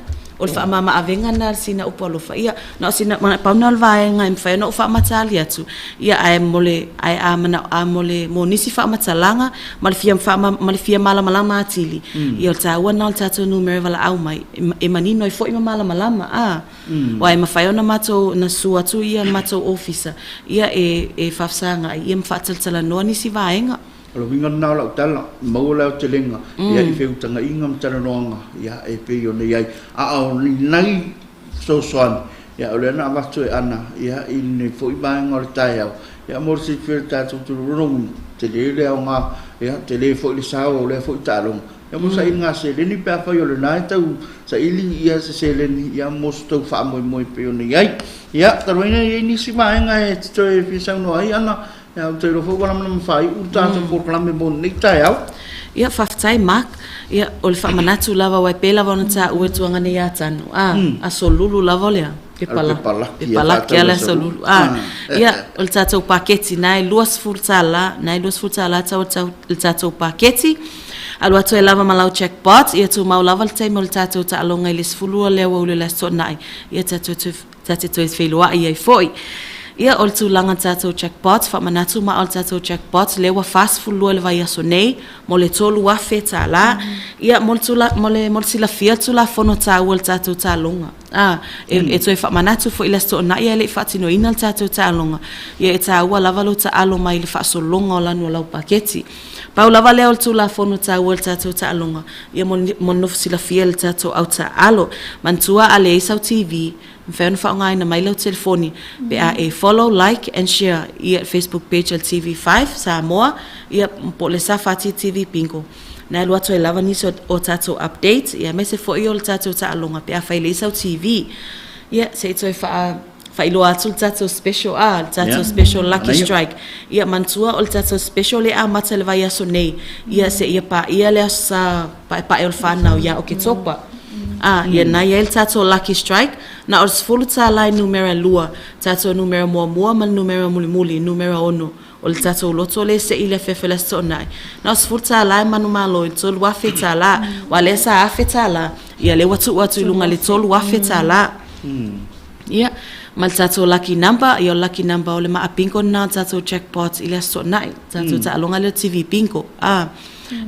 O le faamama-avega lena a sina upu alofa. Ia, na o sina, pau lena o le vaega e mafai ona ou faamataali atu, ia, ae mo le, ae a manao, a mo le, mo nisi faamatalaga ma le fia faama, ma le fia malamalama atili, ia, o le taua lena o le tatou numera e valaau mai, e manino ai foi ma malamalama, ā. Aua e mafai ona matou, ona susu atu ia le matou ofisa, ia e, e faafesagai ia ma faatalatalanoa nisi vaega. O le uiga lena o lau tala, maua le aotelega, ia i feutagaiga ma talanoaga, ia e pei ona i ai. A o ni nai fesoasoani, ia o lea na avatu e Ana, ia i lenei foi vaega o le taeao, ia mo le silafia e le tatou atunuu, tele le aoga, ia tele foi le sao o lea foi taaloga. Ia mo sailiga seleni pe afai o lena e tau saili ia se seleni ia mo se tou faamoemoe pei ona i ai. Ia, talu ai nei e i ai nisi vaega e te toe fia saunoa ai Ana, ia ou te iloa foi ua lamalama faaiu le tatou polokalame mo lenei taeao. Ia, faafetai Mark. Ia, o le faamanatu lava aua e pei lava ona taua e tuaga nei ia Tanu, a, aso lulu lava o le a? Pepa laki lava le aso lulu. A, ia, o le tatou paketi, na e $20, na e $20 tau le tatou paketi. Alu atu ai lava ma lau jackpot, ia tumau lava le taimi o le tatou taaloga i le 12 o le aoauli o le Aso Toonai, ia tatou ta te toe feiloai ai foi. Ia, o le tulaga tatou jackpot, faamanatu ma o le tatou jackpot, lea ua 42 i le vaiaso nei, mo le $3,000. Ia, mo le tula, mo le, mo le silafia le Tulafono taua o le tatou taaloga. A, e, e toe faamanatu foi i le Aso Toonai ae le i faatinoina le tatou taaloga, ia e taua lava lou taalo mai i le faasologa o lanu o lau paketi. Pau lava lea o le Tulafono taua o le tatou taaloga, ia mo le, mo le nofo silafia e le tatou au taalo. Manatua a leai sau TV, mafai ona faaaogaina mai lau telefoni pe a e follow, like and share ia le Facebook page a le TV5 Samoa ia po o le Safati TV Bingo. Na alu atu ai lava nisi o, o tatou updates ia aemaise foi o le tatou taaloga pe afai e leai sau TV. Ia se i toe faa Faailoa atu le tatou special a, le tatou special lucky strike. Ia manatua o le tatou special lea e amata i le vaiaso nei, ia seia paia le Aso Sa Paepae o le Fanau ia Oketopa. A, ia na i ai le tatou lucky strike, na o le $10 i numera lua, tatou numera muamua ma le numera mulimuli, numera ono o le tatou loto lea e se'i i le afiafi o le Aso Toonai. Na o le $10 e manumalo i le $3,000, aua lea sa $1,000, ia lea ua tuu atu i luga i le $3,000. Ia, ma le tatou lucky number, ia o le lucky number o le maa bingo lena o le tatou jackpot i le Aso Toonai, le tatou taaloga lea o le TV Bingo. A,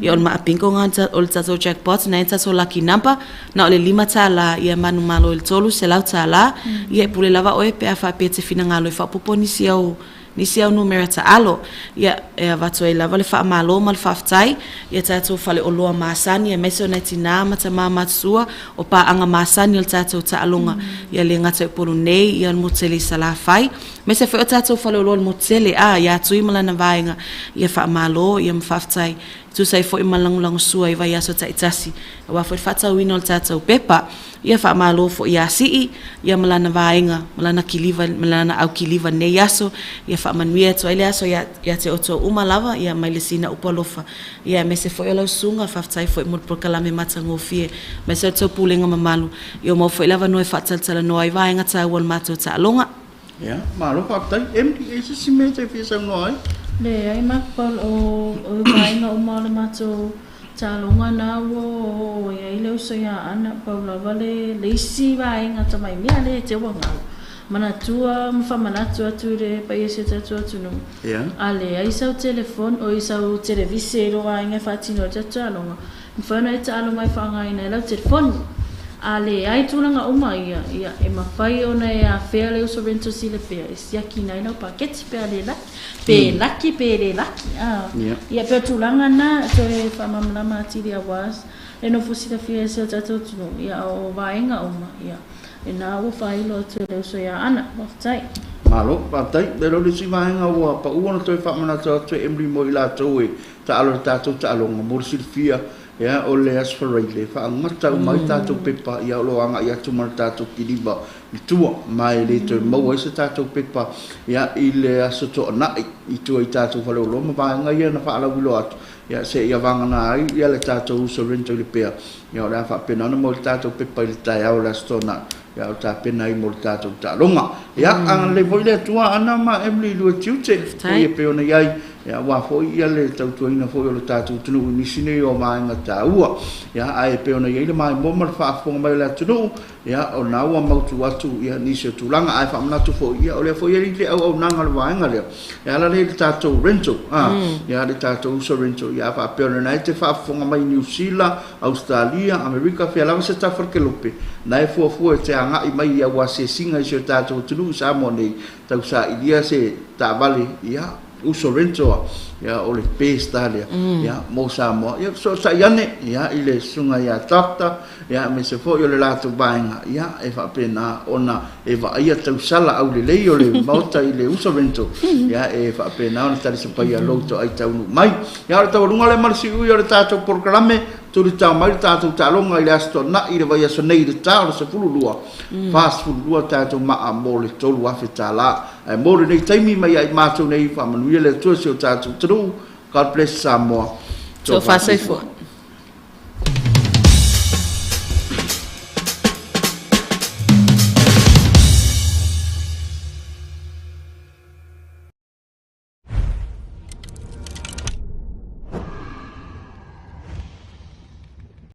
ia o le maa bingo lena o le tatou jackpot, lena e i ai le tatou lucky number, na o le $5, ia manumalo i le $300, ia e pule lava oe pe a faapea e te finagalo e faaopoopo nisi au nisi au numera taalo. Ia, e avatu ai lava le faamalo ma le faafetai i a tatou faleoloa masani aemaise o nai tinā ma tamā matutua o paaga masani o le tatou taaloga, ia le gata i Upolu nei, ia o le motu tele i Salafai, aemaise foi o tatou faleoloa o le motu tele, a, ia Tui ma lana vaega, ia faamalo, ia ma faafetai e tusa ai foi ma le lagolagosua i vaiaso taitasi aua foi le faatauina o le tatou pepa. Ia faamalo foi ia Sii, ia ma lana vaega, ma lana kiliva, ma lana au kiliva i lenei aso. Ia faamanuia atu ai le aso ia, ia te outou uma lava, ia mai le sina upu alofa. Ia aemaise foi o lau susuga, faafetai foi mo le polokalame matagofie, aemaise o le tou pulega mamalu. Ia ua maua foi le avanoa e faatalatalanoa ai vaega taua o le matou taaloga. Ia, malo faafetai. Emily, e i ai se isi mea e te fia saunoa ai? Leai, Mark Paul, o, o vaega uma o le matou Taaloga na ua oo i ai le uso ia Ana, pau lava le le isi vaega tamai mea lea e te ua galo. Manatua ma faamanatu atu i le paia o si o tatou atunuu, a leai sau telefoni, oi sau televise i lou aiga e faatino ai le tatou taaloga, e mafai ona e taalo mai e faaaogaina ai lau telefoni. A leai tulaga uma ia, ia e mafai ona e afea le uso Rentals i Lepea e siakiina ai lau paketi pe a le laki. Pe laki pe le laki a. Ia pei o tulaga na toe faamalamalama atili aua le nofo silafia e si o tatou atunuu ia o vaega uma ia lena ua faailo atu e le uso ia Ana. Faafetai. Malo, faafetai. E le o le isi vaega ua pau ona toe faamanatu atu e Emily mo i latou e taalo i le tatou taaloga mo le silafia, ia, o le Aso Faraile e faagata uma ai tatou pepa, ia, o lo o agai atu ma le tatou kiliva i tua, ma e le toe maua ai se tatou pepa ia i le Aso Toonai i tua i tatou faleoloa ma vaega ia na faalauiloa atu, ia seia vagana ai ia le tatou uso Rento i Lepea, ia o le a faapena ona maua le tatou pepa i le taeao o le Aso Toonai, ia o tapena ai mo le tatou taaloga. Ia, agalelei foi le Atua Ana ma Emily i lua tiute, foi e pei ona i ai, ia aua foi ia le tautuaina foi o le tatou atunuu i nisi nei o vaega taua. Ia, ae pei ona i ai le maimoa ma le faafofoga mai o le atunuu, Ia, o lena ua mautu atu ia nisi o tulaga, ae faamanatu foi, ia o lea foi e i ai le auaunaga a le vaega lea, e ala lea i le tatou rental, a, ia le tatou uso rental, ia a faapea o lena e te faafofoga mai i Niu Sila, Ausetalia, Amerika, fea lava se tafa o le kelope, na e fuafua e te agai mai i au asiasiga i si o tatou atunuu i Samoa nei, tausailia se taavale, ia, uso rental a, ia, o le best a lea, ia, mo Samoa. Ia, fesoosai ane, ia, i le susuga ia Doctor, ia, aemaise foi o le latou vaega, ia, e faapena ona e vaaia tausala aulelei o le Maota i le uso rental, ia, e faapena ona talisapaia lou toai taunuu mai. Ia, o le taualuga lea ma le siui o le tatou polokalame, tulitao mai le tatou taaloga i le Aso Toonai i le vaiaso nei i le ta o le 12, 42 tatou maa mo le $3,000. Ae mo lenei taimi mai ia i matou nei, faamanuia le Atua i si o tatou atunuu. God bless Samoa. Tofa soifua.